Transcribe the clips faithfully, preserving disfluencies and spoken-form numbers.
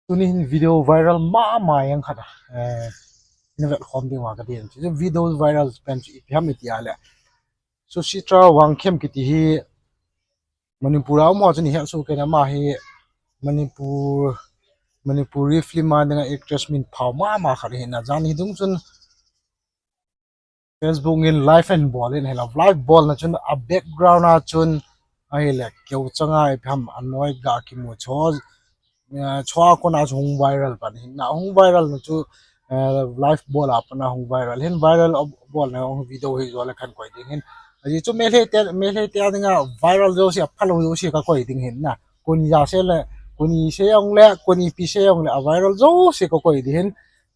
Tuni hin video viral mama jeng khat, eh, ina vet khom ding uva ka ding. Chu video viral pen chu ipi ham iti a le, Suchitra Wangkhem kiti hi Manipur a um ho chun i het soh kei na, ama hi Manipur, Manipuri film a dinga actress min phao mama khat ahi na. Jan hi dung chun Facebook in live ahin bol in, ahile live bolna chun a background a chun ahile keu changa ipi ham anoi ga kimu chu, eh, chua kona chu hung viral pan hin na, hung viral na chu, eh, live bol a pana hung viral hin, viral a bolna hung video hi jo le khan koi ding hin. Ajeh chu Meitei te, Meitei te a dinga viral jouse, a phalou jouse ka koi ding hin na. Koni ja se le, koni se jong le, koni pi se jong le, a viral jouse ka koi ding hin.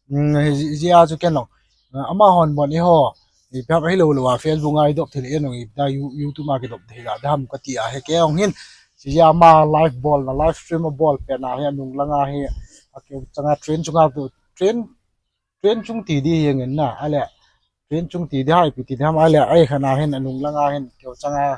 Hmm, ji, jia chu ken long. Ah, ama hon bon i ho. Ipi ham hilou lou a Facebook a i dop thei le nung i da You-, YouTube a ki dop thei la dam ka ti a he ke ong hin. Jia ama live bol na, live stream a bol pen a he nung langa he. A keu changa train chunga tu, train, train chung ti di he ngen na. Ale, train chung ti di hai pi ti dam ale, ai khana hin a nung langa hin keu changa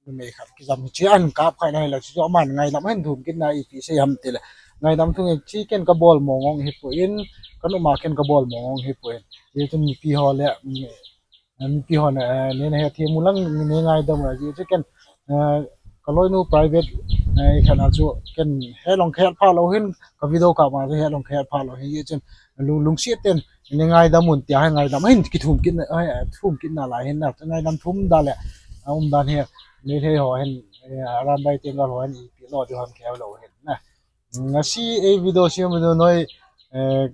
numei khat kijam hi chi an kap khai na hi la chu aman ngaidam hin thum kit na ipi sei ham ti le. Ngaidam thung in chi ken ka bol mong ong hi pu in, ka numa ken ka bol mong ong hi pu in. Ye tun mipi ho le, mm, mipi ho na, eh, ne na he thi mu lang ne ngaidam ra ji chu ken, eh, ka loinu private, eh, khat a chu ken he long khe pha lo hin ka video ka ma chu he long khe pha lo hin ye chun lung, lungsiat ten Ni ngaidam un tia, hai ngaidam hin kithum kit na, hai, thum kit na lai hin na, ngaidam thum da le, a um dan hi, Meitei ho hin, eh, aram bai tengal ho hin, ipi lo di ham keu lo hin na. Ngasi ei video siam video noi, eh,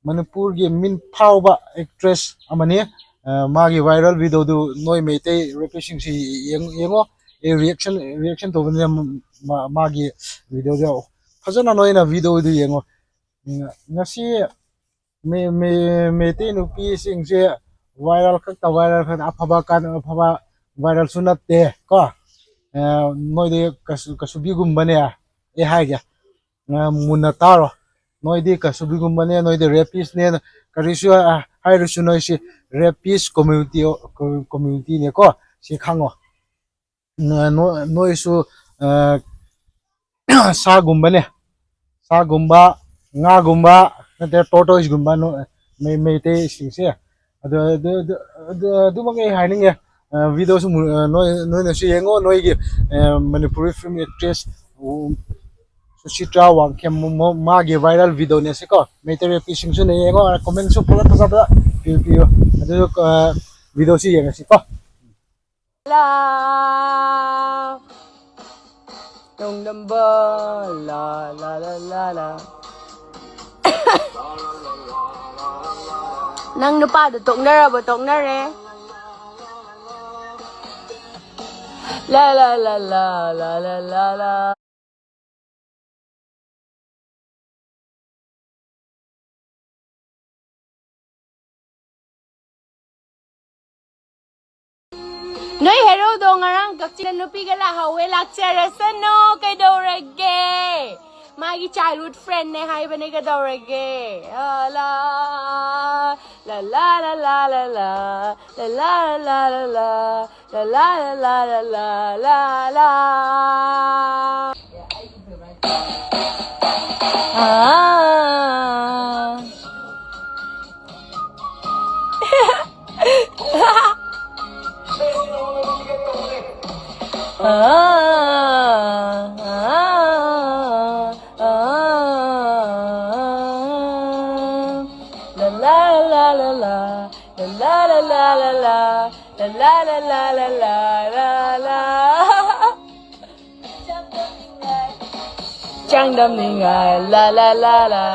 Manipur gi min phao ba actress amani, eh, magi viral video du noi Meitei replacing si yeng, yengo, ei reaction, reaction to ne ma, magi video du. Phajana noi na video du yengo. Ngasi, Me, me, Meitei nupi sing se viral khat ta viral khat aphaba kan aphaba viral sunat te ko. Eh, noi de kasu, kasubi gumba ne a. E hai ge. Eh, muna taro. Noi de kasubi gumba ne, noi de rapist ne. Karisu, ah, hai risu noi si rapist community, o, co-, community ne ko. Si khango. Na, no, noi su, eh, sa gumba ne. Sa gumba, nga gumba, nate tortoise gumba, no, Mei, Meitei sing se. Adu, adu, adu, adu, adu mang ei hai ninge. Eh, video su mu, eh, noi, noi na su yengo, noi gi, eh, Manipuri film actress, um, Suchitra Wangkhem mo, mo, magi viral video ne se ko. Meitei pi sing su ne yengo, comment su pula pasa pula. Piu, piu. Adu, eh, video su yengo se ko. La. Dong dong ba. La, la, la, la, la. Nang nupa du tokna ra, ba tokna re. La, la, la, la. Noi hero do ngarang kakchila nupi gala hawe lakcha rasano kaido rage. Magi childhood friend ne hai bane kaido rage. Ah, la, la, la, la, la, la, la. La, la, la, la, la, la. La, la, la, la, la, la, la. Ah. Ah, ah, ah, ah. La, la, la, la, la. La, la, la, la, la, la. La, la, la, la, la, la, la, la. Changdam ningai, la, la, la, la.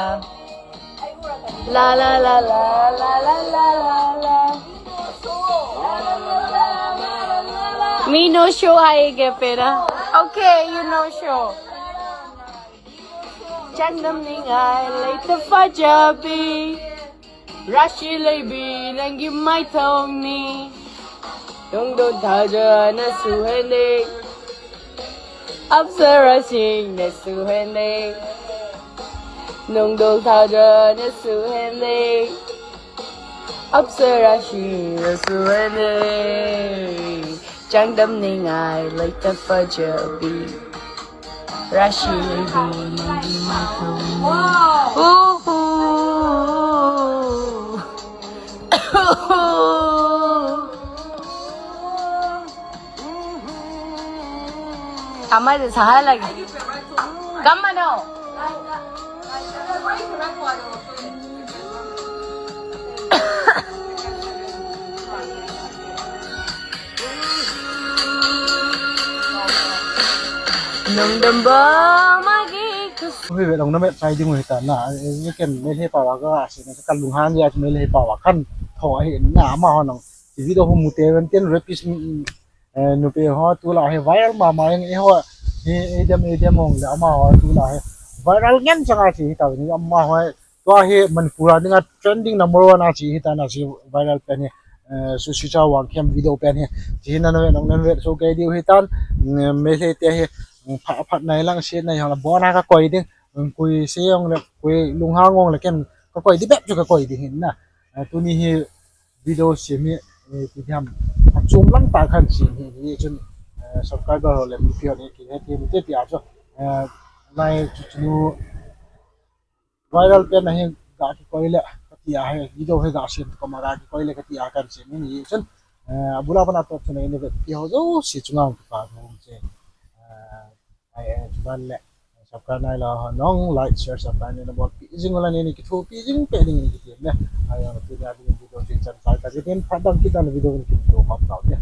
La, la, la, la, la, la, la, la, la. Me no show hai ke pera. Okay, you know show. Changdam ningai, later for Jabi. Rashi leibi, nangi mai thong ni. Dong dong thaja na suhene. Apsara sing na suhene. Dong dong thaja na suhene. Apsara sing na suhene. Changdam ningai, later for Jabi. Rashi Lady Mandy Michael. Uhu. Amar de sahara lagi. Kamano. Nungdamba magi kus. Hui ve long na met pai ding hui ta na. Ni ken me le pa wa ga si na ka lung han ya me le pa wa kan. Tho hi na ma ho nong. Video ho mu te ven ten rapist nupi ho tu la he viral ma ma eng e ho. He edem edem ong le ama ho tu la he viral ngen changa si ta ni ama ho. Tua hi Manipur a dinga trending number one a chi hi tan a chi viral pen hi, eh, Sushicha Wangkhem video pen hi. Chi hi nan ve nong nan ve so ke diu hi tan, mm, me le te hi, mm, pha pha nai lang se nai hang la bona ka koi ding, mm, kui se ong le kui lunghang ong le ken ka koi di bep chu ka koi di hin na. Eh, tuni hi video se mi, eh, ti ham a chum lang ta khan se hi hi chun, eh, subscriber ho le mi phi ho ni ki he ti mi te ti a chu, eh, nai chu chu viral pen ahi ga kikoi le kati ahi video hi ga sem koma ga kikoi le kati a kan sem ni chun, eh, abula bana top chun ni ve pi ho jo si chunga ki pa ho che. Eh, ai, eh, chuban le subscribe nai la ho nong like, share, subscribe ni na bol pi jing la ni ni ki thu pi jing pe ni ni ki ti le. Ai, tu ya ni video chin chan kai ka jin pha dang ki tan video ni ki thu ma ta le.